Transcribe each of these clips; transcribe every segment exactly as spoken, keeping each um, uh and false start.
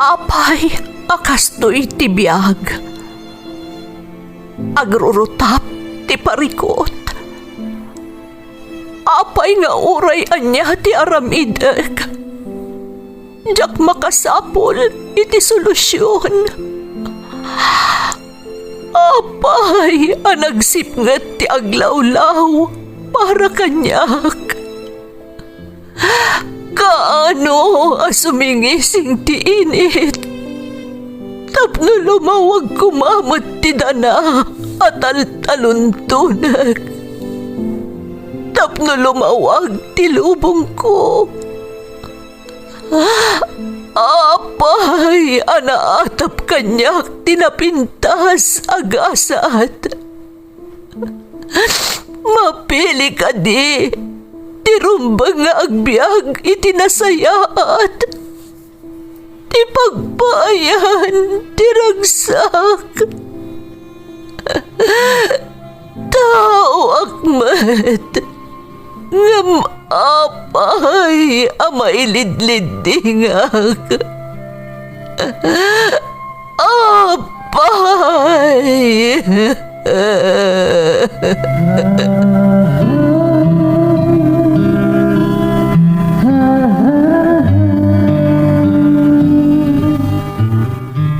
Apay a kastoy ti biag? Agrurutap ti parikut. Apay nga uray ania ti aramidek, diak makasapul iti solusion. Apay a nagsipnget ti aglawlaw para kaniak? Kaano a sumingising ti init tapno lumawag koma met ti dana a taltaluntonek, tapno lumawag ti lubongko? Apay a naatap kaniak ti napintas a gasat? Mapili kadi ti rumbeng nga agbiag iti nasayaat, ti pagpaayan ti ragsak? Taoak met, ngem apay a mailidliddingak? Apay!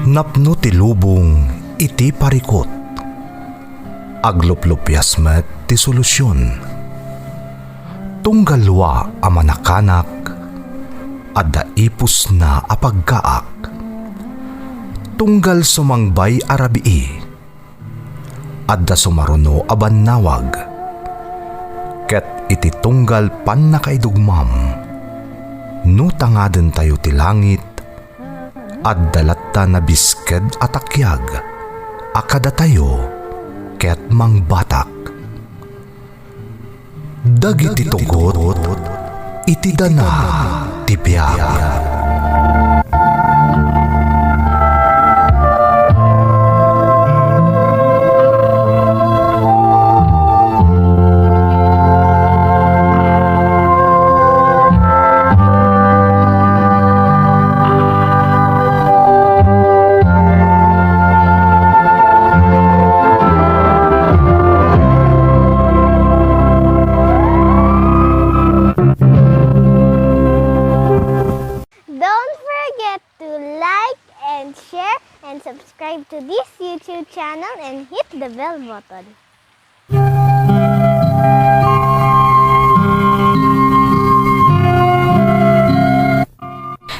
Napno ti lubong iti parikut. Agluplupias met ti solusion. Tunggal lua a manakanak, adda ipusna a pagkaak. Tunggal sumangbay a rabii, adda sumaruno a bannawag. Ket iti tunggal pannakaidugmam, no tangadentayo ti langit, adda latta nabisked a takiag a kadatayo ket mangbatak. Dagiti tugot iti dana ti biag. Don't forget to like and share and subscribe to this YouTube channel and hit the bell button.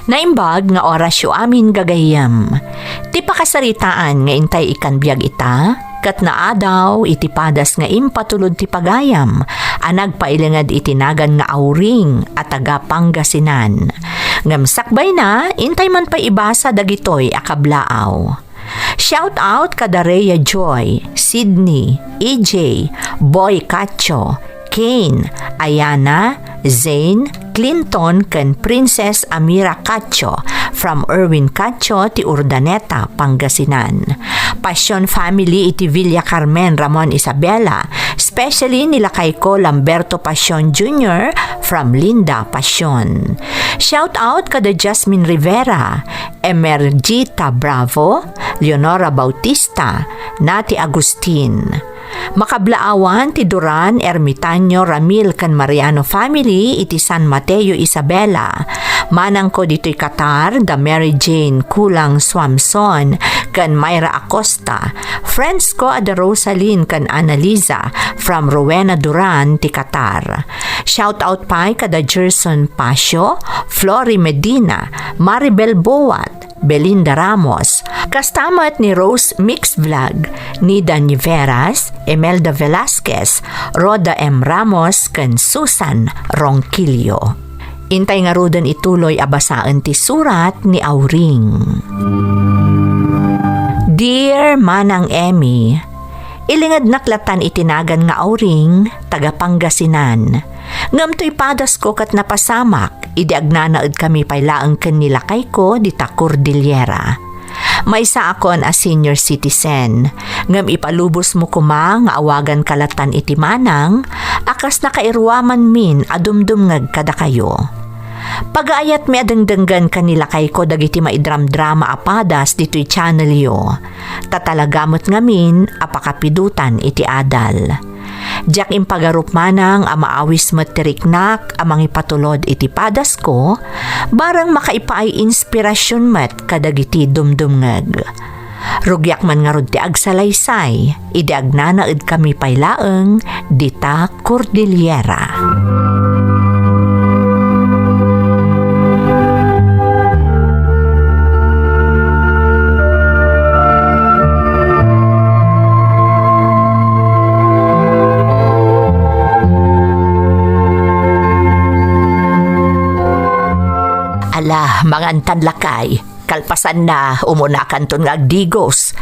Naimbag nga orasyo amin gagayyem. Ti pakasaritaan nga intay ikkan biag ita, ket naadaw iti padas nga impatulod ti pagayam a nagpailinged iti nagan nga Auring a taga Pangasinan. Ngem sakbayna, intay man pay ibasa dagitoy a kablaaw. Shout out kada Rhea Joy, Sydney, E J, Boy Cacho, Kane, Ayana, Zane, Clinton, ken Princess Amira Cacho from Erwin Cacho ti Urdaneta, Pangasinan. Passion family iti Villa Carmen, Ramon Isabela, especially ni lakayko Lamberto Passion Junior from Linda Passion. Shout out kada Jasmine Rivera, Emergita Bravo, Leonora Bautista, Nati Agustin. Makablaawan ti Duran, Ermitaño, Ramil, ken Mariano family iti San Mateo, Isabela. Manangko ditoy Qatar, da Mary Jane Kulang Swamson, ken Myra Acosta. Friends ko a da Rosalyn ken Annalisa from Rowena Duran ti Qatar. Shout out pay kada Gerson Pasio, Flory Medina, Maribel Boat, Belinda Ramos. Kasta met ni Rose Mix Vlog, Nida Niveras, Imelda Velasquez, Rhoda M Ramos, ken Susan Ronquillo. Intay ngaruden ituloy a basaen ti surat ni Auring. Dear Manang Emmy, ilingednak latan iti nagan nga Auring, taga Pangasinan. Ngem toy padasko ket napasamak idi agnanaedkami pay laeng ken ni lakayko dita Cordillera. Maysaakon a senior citizen, ngem ipalubosmo koma nga awaganka latan iti manang a kas nakairuamanmin a dumdumngeg kadakayo. Pagaayatmi a dengdenggen ken ni lakayko dagiti maidramdrama a padas ditoy channel yo. Ta talaga met ngamin a pakapidotan iti adal. Diak impagarup manang a maawis met ti riknak a mangipatulod iti padasko, bareng makaipaay inspirasyon met kadagiti dumdumngeg. Rugiak man ngarud ti agsalaysay, idi agnanaedkami pay laeng dita Cordillera. Ala, mangantan lakay. Kalpasanna, umunakanton nga agdigos.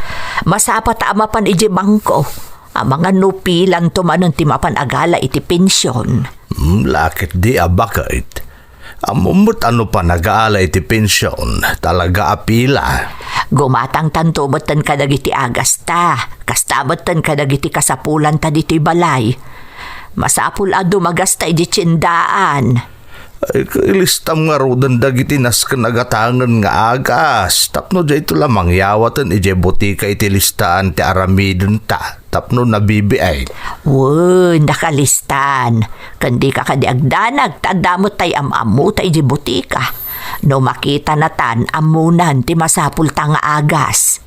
Masapa ta a mapan idiay bangko. Amangan no pilanto manen ti mapan agala iti pension. Hmm, lakit di a bakit. Ammom met a no panagaala iti pension, talaga a pila. Gumatangtanto metten kadagiti agasta, kasta metten kadagiti kasapulanta ditoy balay. Masapul a dumagasta iti tiendaan. Ay, kailistam ngaruden dagiti nasken a gatangen nga agas, tapno dayto la mangyawaten idiay botika iti listaan ti aramidenta tapno nabibiit. Wen, nakalistan. Ken dika kadi agdanag ta adda met tay am-ammota idiay botika. No makitanatan, ammonan ti masapulta nga agas.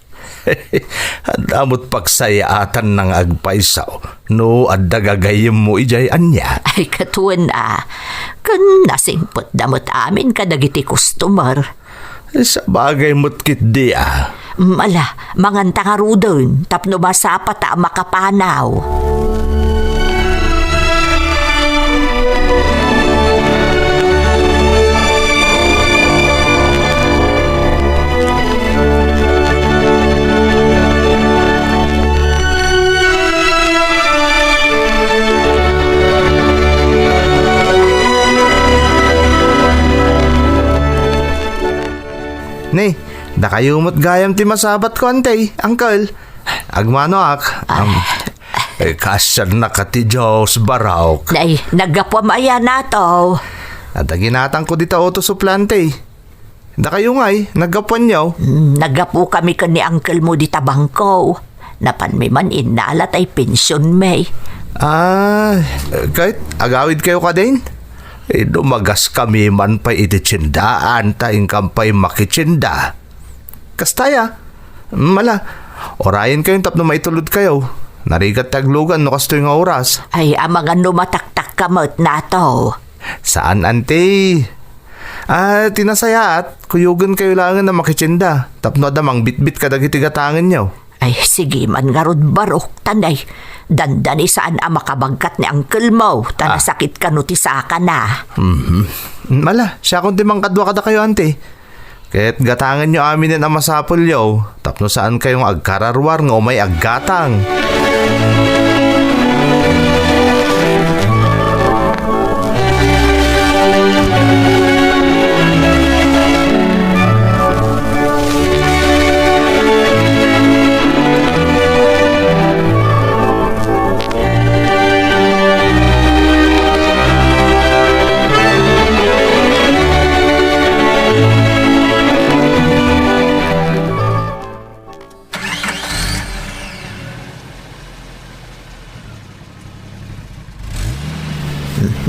Adda met pagsayaatanna nga agpayso no adda gagayyemmo idiay ania. Ay, ket wen a. Ken nasingpetda met amin kadagiti customer. Sabagay met ketdi a. Mm, ala, manganta ngaruden tapno masapa ta a makapanaw. Ni, dakayo met gayam ti masabatko, Auntie, Uncle. Agmanoak. Am, eh, kaasiannaka ti Dios, Barok. Nay, naggapuam aya, Nato? Adda ginatangko dita auto supply, Auntie. Dakayo ngay, naggapuanyo? Mm, naggapukami ken ni uncle mo dita bangko. Napanmi man innala tay pensionmi. Ah, ket agawidkayo kadin? Eh, dumagaskami man pay iti tiendaan ta inkam pay makitienda. Kasta aya? Mm, ala, urayenkayo tapno maitulodkayo. Narigat ti aglugan no kastoy nga oras. Ay, amangan no mataktakka met, Nato. Saan, Auntie. Ah, ti nasayaat, kuyogenkayo laengen a makitienda tapno adda mangbitbit kadagiti gatangenyo. Ay, sige man ngarud, Barok, ta nay, dandani saan a makabagkat ni uncle mo, ta Ah. nasakit kano ti sakana. Mhm. Ala, siakon ti mangkadua kadakayo, Auntie. Ket gatangenyo aminen a masapulyo, tapno saankayo nga agkararwar nga umay aggatang.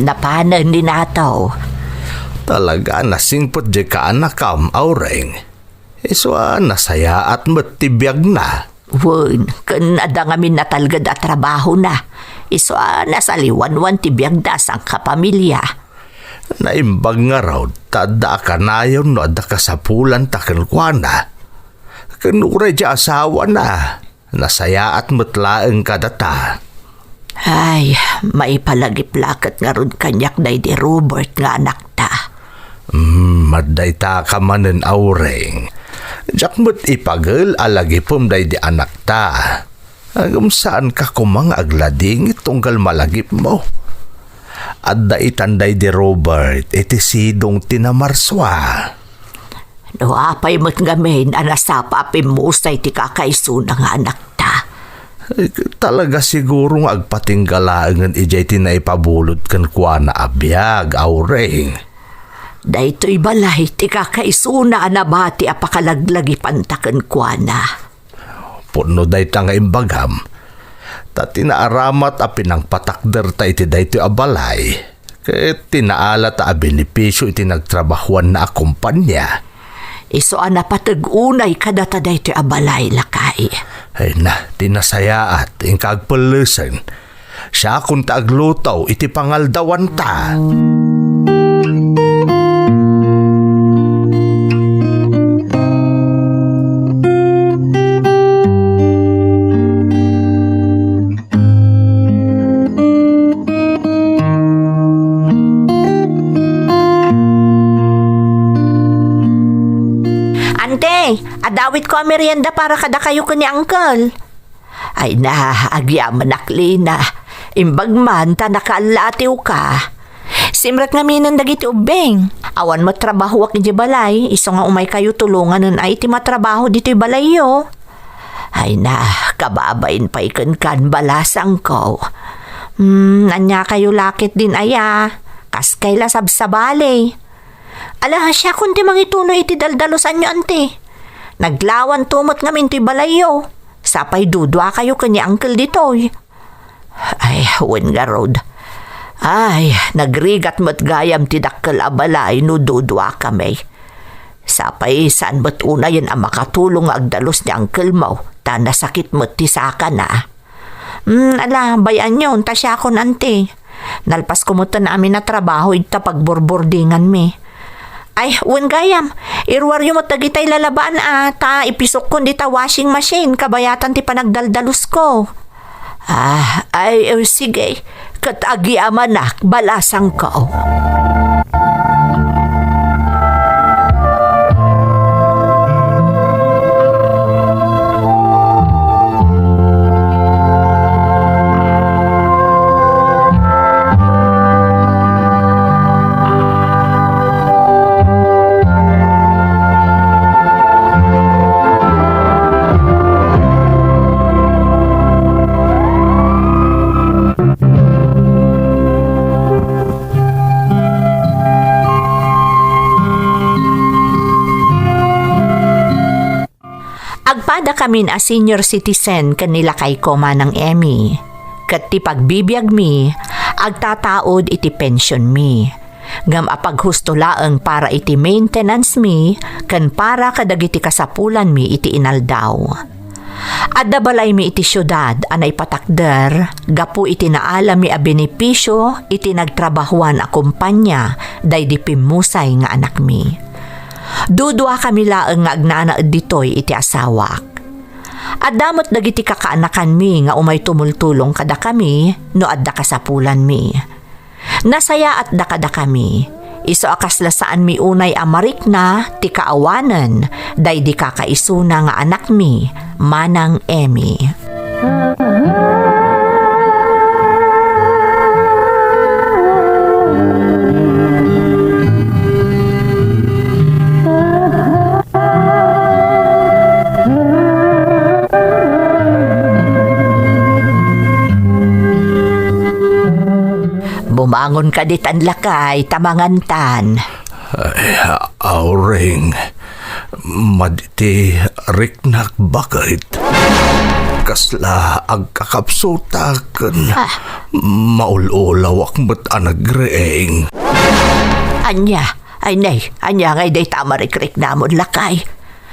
Napanen ni Nato. Talaga, nasingpet diay kaanakam, Aureng. Isu a nasayaat met ti biagna. Wen, ken adda ngamin natalged a trabahona. Isu a nasaliwanwan ti biagda a sangkapamilia. Naimbag ngarud ta adda a kanayon no adda kasapulanta kenkuana. Ken uray ti asawana, nasayaat met laeng kadata. Ay, maipalagip la ket ngarud kaniak daydi Robert nga anakta. Hmm, adda ita ka manen, Aureng. Diak met ipagel a lagipem daydi anakta. Ngem saanka koma nga agladingit tunggal malagipmo. Adda itan daydi Robert iti sidong ti namarsua. No apay met ngamin a nasapa a pimmusay ti kakaisuna nga anakta? Eh, talaga siguro nga agpatingga laengen idiay ti naipabulut kenkuana a biag, Aureng. Daytoy balay ti kakaisuna a nabati a pakalaglagipan ta kenkuana. Pudno dayta nga imbagam, ta ti naaramat a pinangpatakderta iti daytoy a balay, ket ti naalata a benepisio iti nagtrabahuanna a kompania. Isu a napateg unay kadata daytoy a balay, lakay. Ay na, ti nasayaat, inka agpellesen. Siakon ti agluto iti pangaldawanta. Ante, adawitko a merienda para kadakayo ken ni Uncle. Ay na, agyamanak, Lina. Imbag man ta nakaallatiwka. Simrek ngaminen dagiti ubbing. Awan met trabahoak idiay balay, isu nga umaykayo tulonganen a iti matrabaho ditoy balayyo. Ay na, kababain pay kenkan, balasangko. Hmm, ania kayo lakit din aya? Kaskay la sabsabali. Ala, siakon ti mangituloy iti daldalusanyo, anti. Naglawanto met ngamin toy balayyo. Sapay duduakayo ken ni Uncle ditoy. Ay, wen ngarud. Ay, nagrigat met gayam ti dakkel a balay no duduakami. Sapay saan met unayen a makatulong nga agdalus ni Uncle mo, ta nasakit met ti sakana. Hmm, ala, bay-anyon, ta siakon, anti. Nalpasko metten amin a trabaho ita pagburburdinganmi. Ay, wen gayam, iruaryo met dagitay lalabaan a, ta ipisokkon dita washing machine, kabayatan ti panagdaldalusko. Ah, ay, eh, sige. Ket agyamanak, balasangko. Agpadakamin a senior citizen ken ni lakayko, Manang Emmy, ket ti pagbibiagmi agtataud iti pensionmi, ngem apaghusto laeng para iti maintenance mi ken para kadagiti kasapulanmi iti inaldaw. Adda balaymi iti siudad a naipatakder gapu iti naalami a benepisio iti nagtrabahuan a kompania daydi pimmusay nga anakmi. Duduakami laeng nga agnanaed ditoy iti asawak. Adda met dagiti kakaanakanmi nga umay tumultulong kadakami no adda kasapulanmi. Nasayaatda kadakami. Isu a kasla saanmi unay a marikna ti kaawanen daydi kakaisuna nga anakmi, Manang Emmy. Bumangon ka ditan, lakay, ta mangantan. Ay, Auring, madi ti riknak baket. Kasla agkakapsutak ken Ah. maul-ulawak met a nagriing. Ania? Ay, nay, ania ngay dayta a marikriknamon, lakay?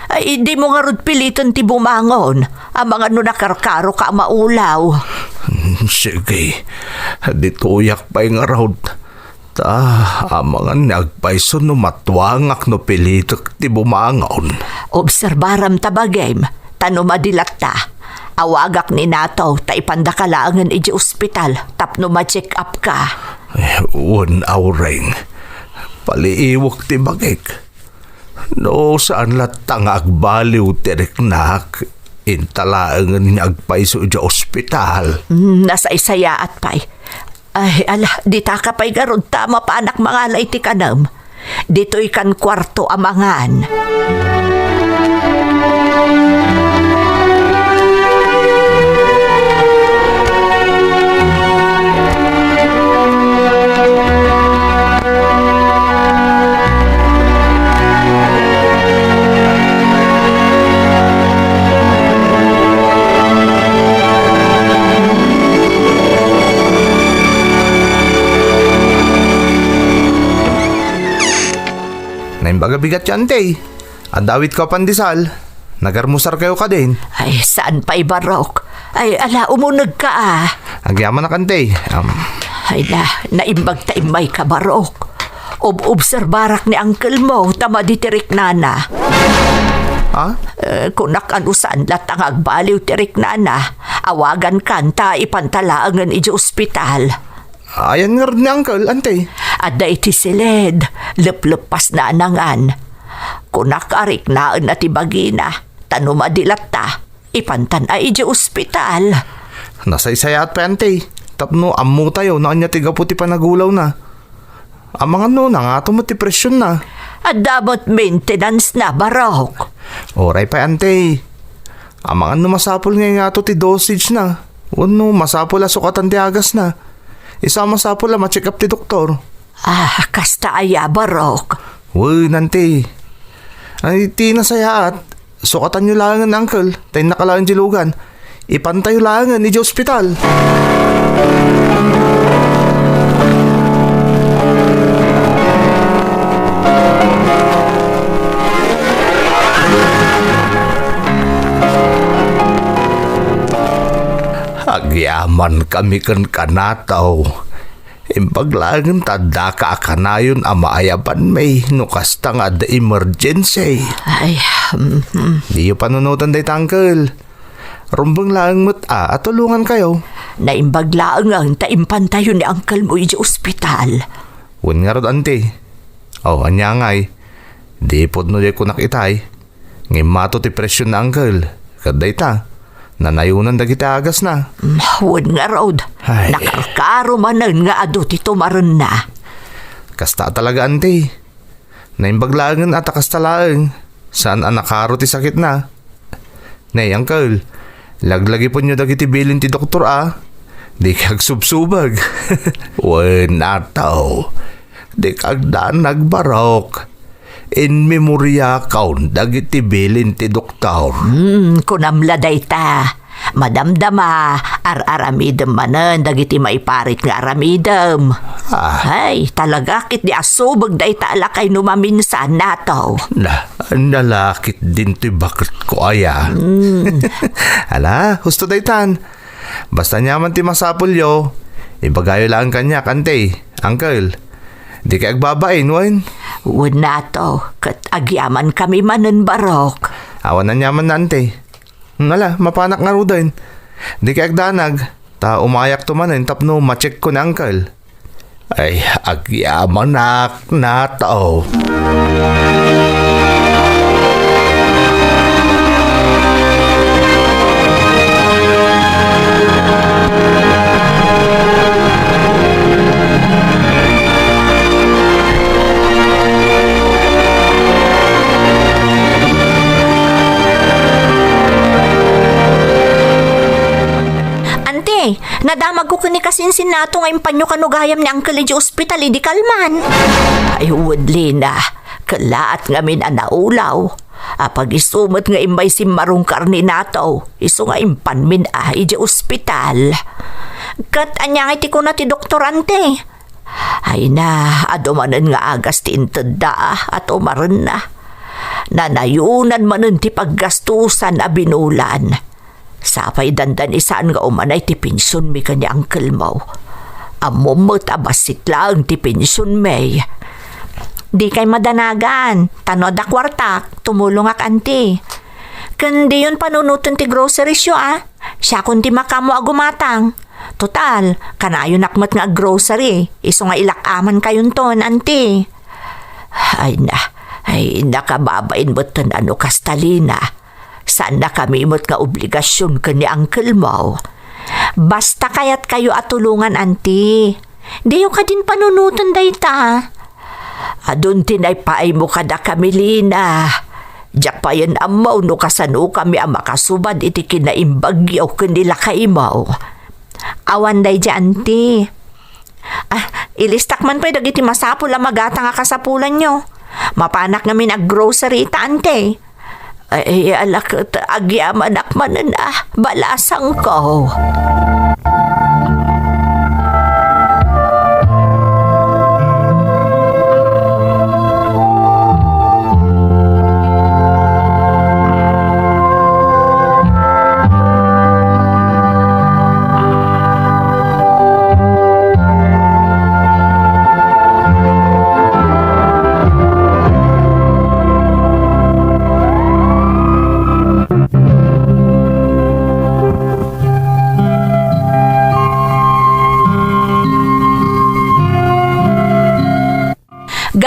Ay, dimo ngarud piliten ti bumangon, amangan no nakarkaroka a maulaw. Sige, ditoyak pay ngarud. Ta, amangan nga agpayso no matuangak no pilitek ti bumangon. Obserbaram ta bagim, ta no madi latta, awagak ni Nato ta ipandaka laengen idiay ospital tapno ma-check up ka. Eh, wen, Auring. Paliiwek ti bagik. No saan latta nga agbaliw ti riknak, inta laengen nga agpayso idiay ospital. Hmm, nasaysayaat pay. Ay, ala, ditaka pay garud ta mapanak mangala iti kanem. Ditoy kan kuarto a mangan. Naimbag a bigatyo, Ante. Adda awitko a pandesal. Nagarmusarkayo kadin. Ay, saan pay, Barok? Ay, ala, umunegka, a. Agyamanak, Ante. Am. Ay na, naimbag ta immayka, Barok. Ob-obserbarak ni uncle mo ta madi ti riknana. Ha? Eh, kunak a no saan latta nga agbaliw ti riknana, awagankan ta ipanta laengen idiay ospital. Ayan ngarud ni uncle, Ante? Adda iti siled, lepleppasna a nangan. Kunak a riknaenna ti bagina, ta no madi latta, ipantan a idiay ospital. Nasaysayaat pay, Ante, tapno ammotayo no ania ti gapu ti panagulawna. Amangan no nangato met ti presionna. Adda met maintenance na, Barok. Uray pay, Ante. Amangan no masapul nga ingato ti dosage na. Wenno masapul a sukatan ti agasna. Isu a masapul a ma-check up ti doktor. Ah, kasta aya, Barok? Wen, Ante. Ay, ti nasayaat, sukatanyo laengen, uncle, ta innaka laeng diay lugan. Ipantayo laengen idiay ospital. Agyamankami kenka, Nataw. Imbag laengen ta addaka a kanayon a maayabanmi no kasta nga adda emergency. Ay, mhm. Diyo panunoten dayta, uncle. Rumbeng laeng met a, a tulongankayo. Naimbag laengen ta impantayo ni uncle mo idiay ospital. Wen ngarud, Ante. O, ania ngay? Di pudno diay kunak itay. Ngem mato ti presionna, uncle. Ket dayta, nanayonan dagiti agasna. Mm, wen ngarud. Ay. Nakarkaro manen nga adu ti tumarenna. Kasta talaga, Ante. Naimbag laengen a ta kasta laeng. Saan a nakaro ti sakitna. Nay, uncle, laglagipenyo dagiti bilin ti doktor a. Dika agsubsubag. Wen, Nataw. Dika agdanag, Barok. In memoriakon dagiti bilin ti doktor. Hmm, kunam la dayta. Madamdama, ar-aramidem manen dagiti maiparit nga aramidem. Ah. Ay, talaga ketdi a subeg dayta a lakay no maminsan, Nataw. Na, nalakit din to'y baketko aya. Hmm. Ala, husto daytan. Basta aniaman ti masapulyo, ibagayo laeng kaniak, Ante, uncle. Dikay agbabain, wen? Wen, Nataw, ket agyamankami manen, Barok. Awan aniaman, Ante. Hmm, ala, mapanak ngaruden. Dikay agdanag, ta umayakto manen tapno ma-checkko ni uncle. Ay, agyamanak, Nataw. Ante, nadamagko ken ni kasinsinnato nga impanyo kano gayam ni Uncle idiay ospital idi kalman. Ay, wen, Lina, kellaat ngamin a naulaw. Apag isu met nga immay simmarungkar ni Nataw, isu nga impanmin a idiay ospital. Ket ania ngay ti kuna ti doktor, Ante? Ay na, adu manen nga agas ti intedda a tumarenna. Nanayonan manen ti paggastusan a binulan. Sapay dandani saan nga umanay ti pensionmi ken ni uncle mo. Ammom met a bassit laeng ti pensionmi. Dikay madanagan, ta no adda kuartak, tumulongak, Ante. Ken diyon panunoten ti groceries yo, a? Siakon ti makaammo a gumatang. Total, kanayonak met nga ag-grocery, isu nga ilak-amankayonton, Ante. Ay na, ay, nakababain metten a no kasta, Lina. Saannakami met nga obligasion ken ni uncle mo. Basta kayatkayo a tulongan, Ante. Diyo kadin panunoten dayta. Adun ti naipaaymo kadakami, Lina. Diak payen ammo no kasanokami a makasubad iti kinaimbagyo ken ni lakaymo. Awan daydi, Ante. Ah, ilistak man pay dagiti masapul a magatang a kasapulanyo. Mapanak ngamin ag-grocery ita, Ante. Ay, ala ket agyamanak manen a balasangko.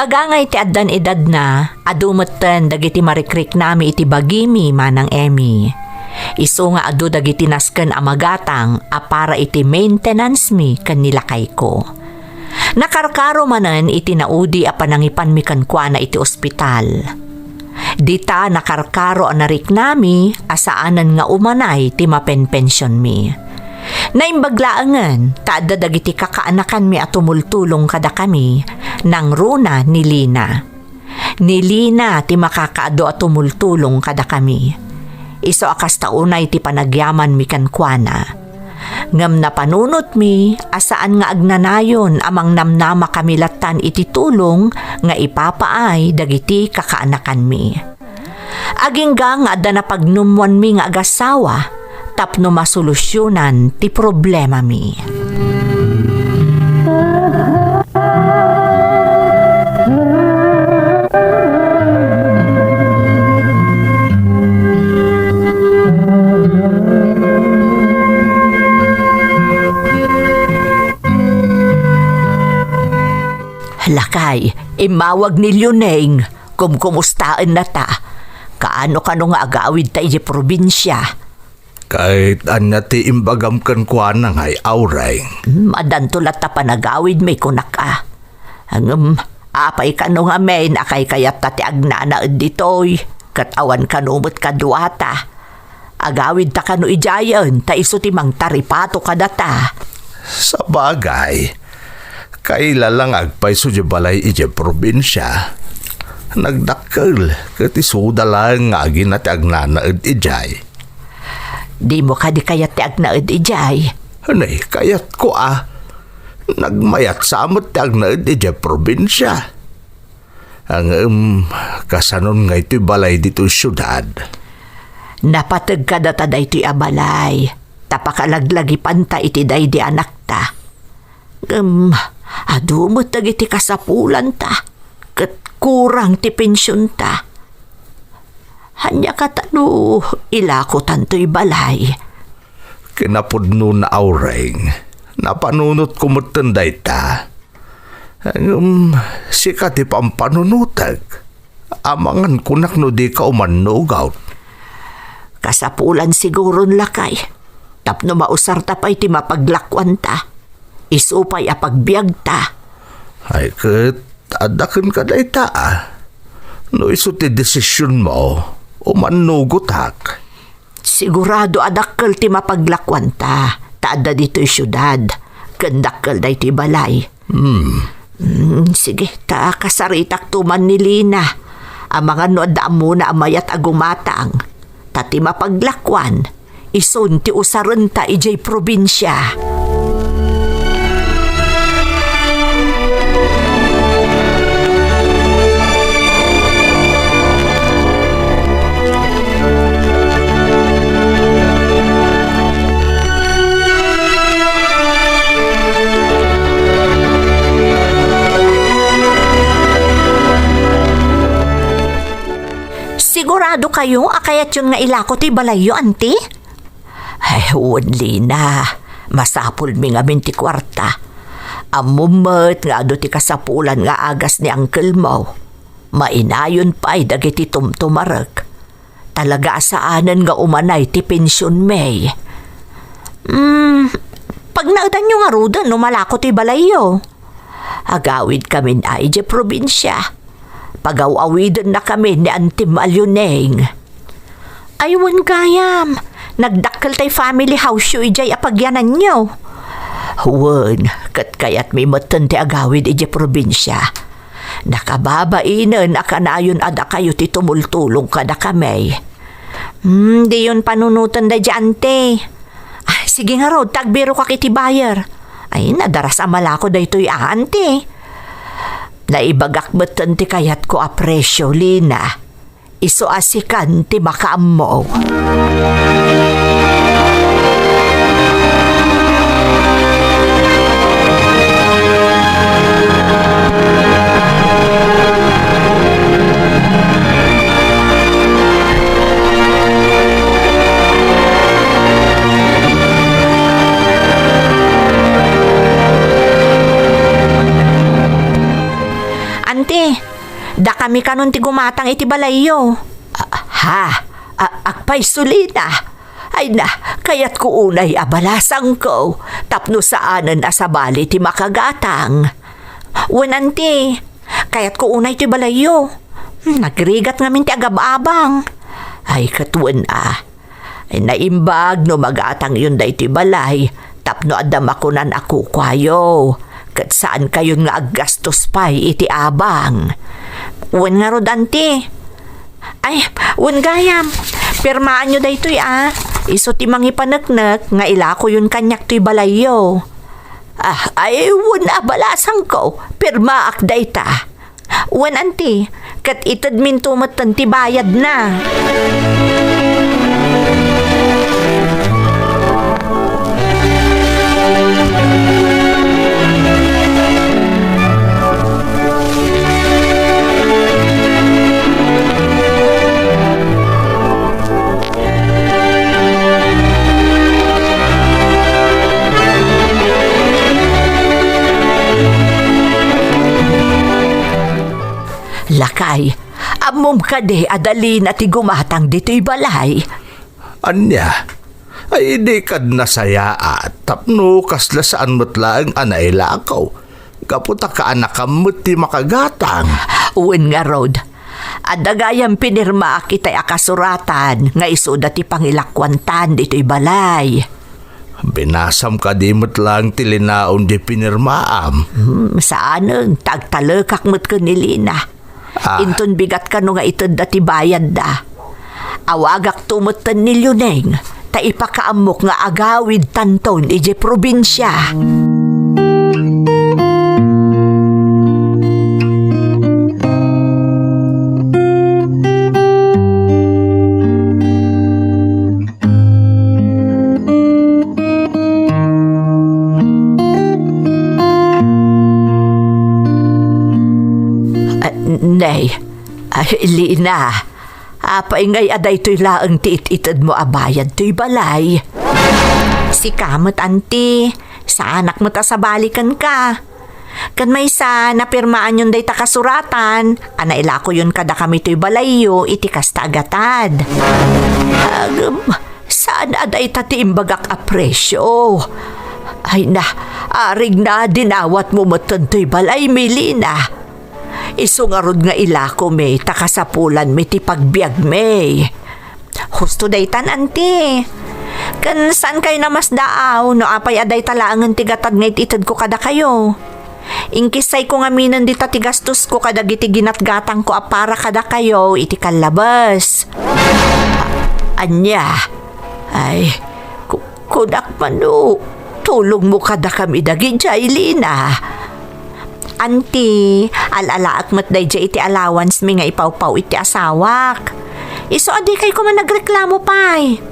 Agangay ti addan edadna, adu metten dagiti marikriknami iti bagimi, Manang Emmy. Isu nga adu dagiti nasken a magatang a para iti maintenance-mi ken ni lakayko. Nakarkaro manen iti naudi a panangipanmi kenkuana iti ospital. Dita nakarkaro a nariknami a saanen nga umanay ti mapenpensionmi. Naimbag laengen ta adda dagiti kakaanakanmi a tumultulong kadakami, nangruna ni Lina. Ni Lina ti makakaadu a tumultulong kadakami. Isu a kasta unay ti panagyamanmi kenkuana. Ngem napanunotmi a saan nga agnanayon a mangnamnama kami lattan iti tulong nga ipapaay dagiti kakaanakanmi. Agingga nga adda napagnummoanmi nga agassawa tapno masolusionan ti problemami. Lakay, immawag ni Lioneng. Kumkumustaenna ta. Kaano kano nga agawidta idiay probinsia? Ket ania ti imbagam kenkuana ngay, Aureng? Hmm, addanto latta panagawidmi, kunak a. Ngem, apay kano ngamin a kaykayatta ti agnanaed ditoy, ket awan kano met kaduata? Agawidta kano idiayen, ta isu ti mangtaripato kadata. Sabagay, kaila la nga agpayso diay balay idiay probinsia. Nagdakkel, ket isuda laeng nga agina ti agnanaed idiay. Dimo kadi kayat ti agnaed idiay? Nay, kayatko a. Nagmayat sa met ti agnaed idiay probinsia. Ngem, kasanon nga itoy balay ditoy siudad? Napateg kadata daytoy a balay, ta pakalaglagipanta iti daydi anakta. Ngem, adu met dagiti kasapulanta, ket kurang ti pensionta. Ania kata no ilakotantoy balay? Kinapudnona, Aureng, napanunotko metten dayta. Ngem, sika ti pampanunotek. Amangan kunak no dika umannugot. Kasapulan siguron, lakay. Tapno mausarta pay ti mapaglakuanta. Isu pay a pagbiagta. Ay ket, adda kenka dayta a. No isu ti desisionmo, umannugotak. Sigurado a dakkel ti mapaglakuanta, ta adda ditoy siudad, ken dakkel daytoy balay. Hmm. Hmm, sige, ta kasaritakto man ni Lina. Amangan no adda ammona a mayat a gumatang. Ta ti mapaglakuan, isun ti usarenta idiay probinsia. Sigurado kayo a kayatyon nga ilako ti balayyo, anti? Ay, wen, Lina. Masapulmi ngamin ti kuarta. Ammom met nga adu ti kasapulan nga agas ni uncle-mo. Mainayon pay dagiti tumtumarek. Talaga a saanen nga umanay ti pensionmi. Hmm, pagnaedanyo ngaruden no malako ti balayyo. Agawidkamin a idiay probinsia. Pagaw-awidennakamin ni Antim a Lioneng. Ay, wen gayam, nagdakkel tay family house-yo idiay a pagyananyo. Wen, ket kayatmi metten ti agawid idiay probinsia. Nakababainen a kanayon a dakayo ti tumultulong kadakami. Hmm, diyon panunoten daydiay, anti. Ah, sige ngarud, ta agbirokak iti buyer. Ay, nadaras a malako daytoy a, anti. Naibagak metten ti kayatko a presio, Lina. Isu a sikan ti makaammo. Anti, Dakami kanon ti gumatang iti balayyo. Ah, ha? A-, agpayso, Lina? Ay na, kayatko unay a balasangko tapno saanen a sabali ti makagatang. Wen, anti, kayatko unay ti balayyo. Hmm, nagrigat ngamin ti agab-abang. Ay, ket wen a. Ay, naimbag no magatangyon daytoy balay tapno adda makunan a kukuayo, ket saankayon nga aggastos pay iti abang. Wen ngarud, anti? Ay, wen gayam, pirmaanyo daytoy a. Isu ti mangipaneknek nga ilakoyon kaniak toy balayyo. Ah, ay, wen a balasangko, pirmaak dayta. Wen, anti, ket itedminto metten ti bayadna. Lakay, ammom kadi a da Lina ti gumatang ditoy balay? Ania? Ay, idi kad nasayaat, tapno kasla saan met laeng a nailako. Gapu ta kaanakam met ti makagatang. Wen ngarud, adda gayam pinirmaak itay a kasuratan nga isuda ti pangilakuantan ditoy balay. Binasam kadi met laeng ti linaon di pinirmaam? Hmm, saanen, ta agtalekak met ken ni Lina. Ah. Inton bigat kano nga itedda ti bayadda, awagakto metten ni Leoneng, ta ipakaammok nga agawidtanton idiay probinsia. Ah, nay, ah, Lina, apay ngay a daytoy laeng ti it-itedmo a bayad toy balay? Sika met, anti, saanak met a sabali kenka. Ken maysa, napirmaanyon dayta kasuratan a nailakoyon kadakami toy balayyo iti kasta a gatad. Agem, saan a dayta ti imbagak a presio? Ay na, arigna, dinawatmo metten toy balaymi, Lina. Isu ngarud nga ilakomi ta kasapulanmi ti pagbiagmi. Husto daytan, anti. Ken saankayo namasdaaw no apay a dayta laengen ti gatad nga it-itedko kadakayo? Inkissayko ngaminen dita ti gastosko kadagiti ginatgatangko a para kadakayo iti kallabes. A-, ania? Ay, ku-, kunak mano, tulongmo kadakami dagidiay, Lina. Anti, al-alaek met daydiay iti allowance mi nga ipawpaw iti asawak. Isu a dikay koma nagreklamo pay.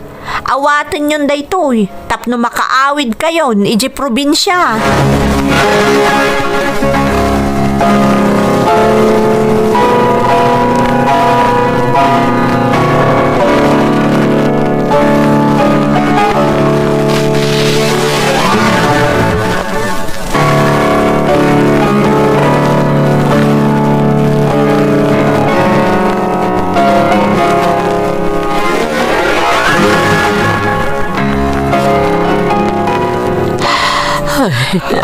Awatenyon daytoy tapno makaawidkayon idiay probinsia.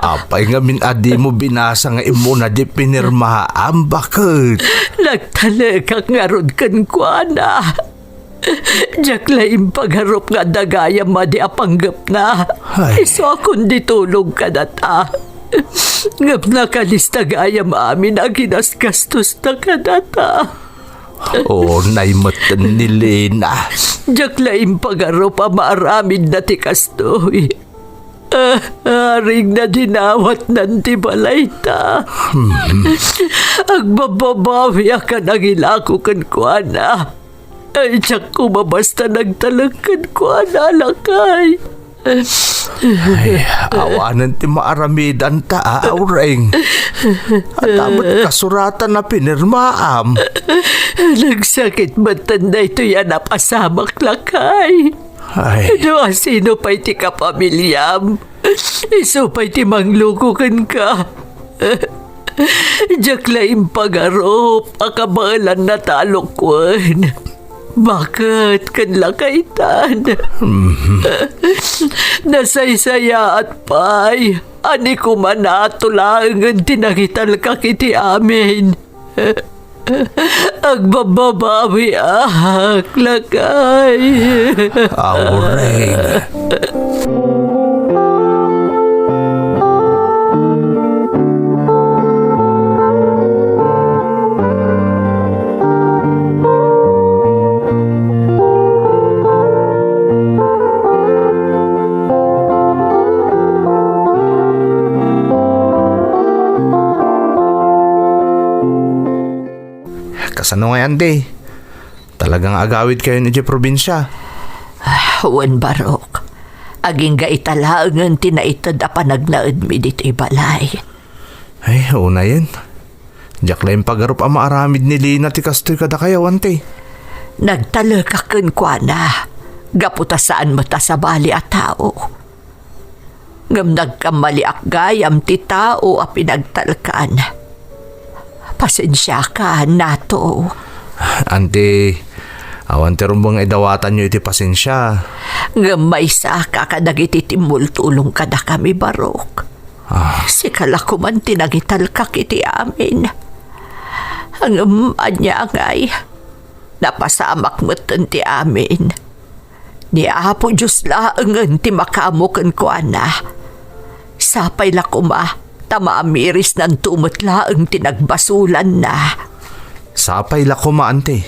Apay ngamin a dimo binasa nga immuna di pinirmaam, baket? Nagtalekak ngarud kenkuana. Diak la impagarup nga adda gayam madi a panggepna. Ay. Isu a kundi tulong kadata. Ngem nakalista gayam amin a ginasgastosta kadata. O, nay metten ni Lina. Diak la impagarup a maaramidna ti kastoy. Ah, aring nadinawatnan ti balayta. Hmm. Agbababawiak a nangilako kenkuana. Ay, diak koma basta nagtalek kenkuana, lakay. Ay, awanen ti maaramidanta, a, Aureng. Adda met kasuratan a pinirmaam. Nagsakit metten daytoy a napasamak, lakay. Ay. No asino pay ti kapamiliam, isu pay ti mangluko kenka. Diak la impagarup a kabaelanna ta alukuen. Baket ken lakaytan. Nasaysayaat pay. Ani koma nato laengen ti nangitalkak iti amin. Agbababawiak, lakay. Aureng. Kasano ngay, Ante? Talaga nga agawidkayon idiay probinsia? Ah, wen, Barok. Agingga ita laengen ti naited a panagnaedmi ditoy balay. Ay, unayen. Diak la impagarup a maaramid ni Lina ti kastoy kadakayo, Ante. Nagtalekak kenkuana, gapu ta saan met a sabali a tao. Ngem nagkammaliak gayam ti tao a pinagtalkan. Pasensiaka, Nato. Ante, awan ti rumbeng nga idawatanyo iti pasensia. Ngem maysaka kadagiti timmultulong kadakami, Barok. Ah. Sika la koman ti nangitalkak iti amin. Ngem ania ngay, napasamak metten ti amin. Ni Apo Dios laengen ti makaammo kenkuana. Sapay la koma ta maamirisnanto met laeng ti nagbasolanna. Sapay la koma, Ante.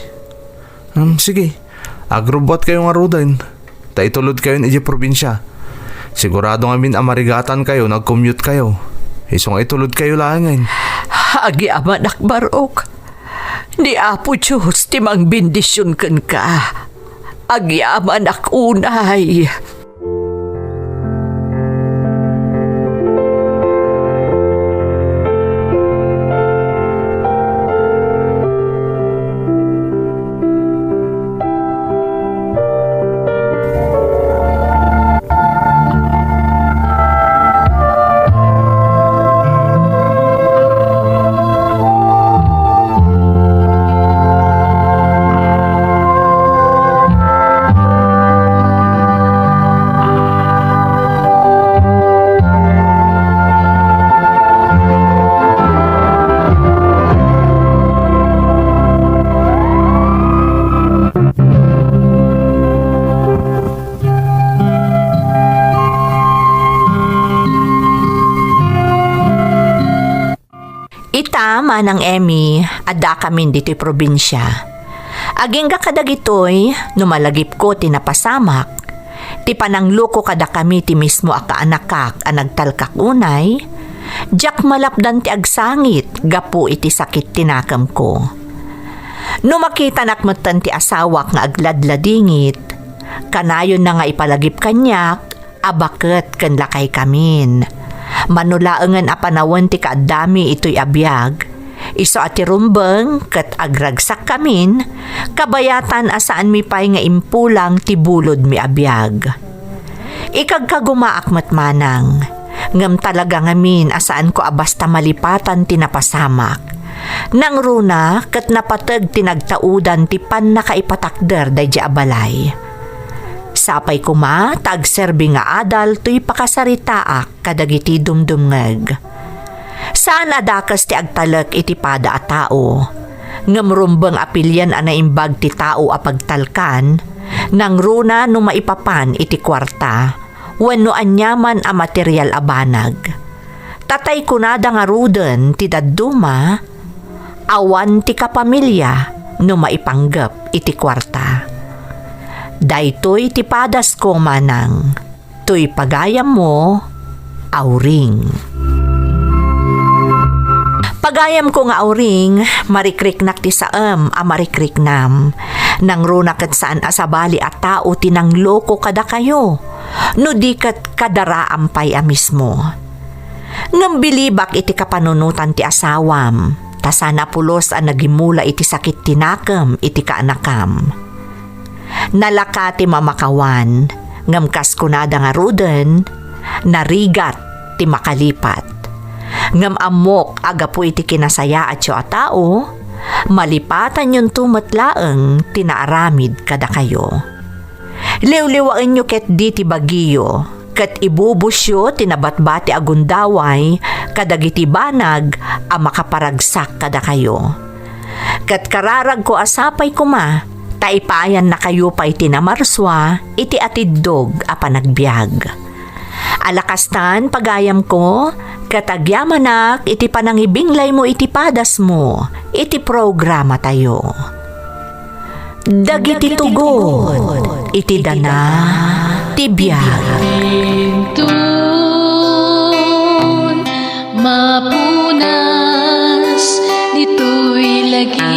Hmm, sige, agrubbuatkayo ngaruden, ta itulodkayon idiay probinsia. Sigurado ngamin a marigatankayo no agcommuteyo. Isu nga itulodkayo laengen. Agyamanak, Barok. Ni Apo Dios ti mangbendision kenka. Agyamanak unay. Ita, Manang Emmy, addakamin ditoy probinsia. Agingga kadagitoy, no malagipko ti napasamak, ti panangloko kadakami ti mismo a kaanakak a nagtalkak unay, diak malapdan ti agsangit gapu iti sakit ti nakemko. No makitanak metten ti asawak nga agladladingit, kanayonna nga ipalagip kaniak a baket ken lakaykamin. Mano laengen a panawen ti kaaddami itoy a biag, isu a ti rumbeng ket agragsakkamin, kabayatan a saanmi pay nga impulang ti bulodmi a biag. Ikagkagumaak met manang, ngem talaga ngamin a saanko a basta malipatan ti napasamak. Nangruna ket napateg ti nagtaudan ti pannakaipatakder daydi a balay. Sapay koma ta agserbi nga adal toy pakasaritaak kadagiti dumdumngeg. Saan a dakes ti agtalek iti pada a tao, ngem rumbeng a pilien a naimbag ti tao a pagtalkan, nangruna no maipapan iti kuarta wenno aniaman a material a banag. Tatay kunada ngaruden ti dadduma, awan ti kapamilya no maipanggep iti kuarta. Daytoy ti padasko manang, toy pagayammo, Auring. Pagayamko nga Auring, marikriknak ti saem a marikriknam. Nangruna ket saan a sabali a tao ti nangloko kadakayo, no di ket kadaraam pay a mismo. Ngem bilibak iti kapanunotan ti asawam, ta saan a pulos a nagimula iti sakit ti nakem iti kaanakam. Nalaka ti mamakawan, ngem kas kunada ngaruden, narigat ti makalipat. Ngem ammok a gapu iti kinasayaatyo a tao, malipatanyonto met laeng ti naaramid kadakayo. Liwliwaenyo ketdi ti bagiyo, ket ibubusyo ti nabatbati a gundaway kadagiti banag a makaparagsak kadakayo. Ket kararagko a sapay koma, ta ipaayannakayo pay ti namarsua iti atiddog a panagbiag. Ala kastan, pagayamko, ket agyamanak iti panangibinglaymo iti padasmo iti programatayo. Dagiti tugot iti dana ti biag. Intun mapunas ditoy lagi.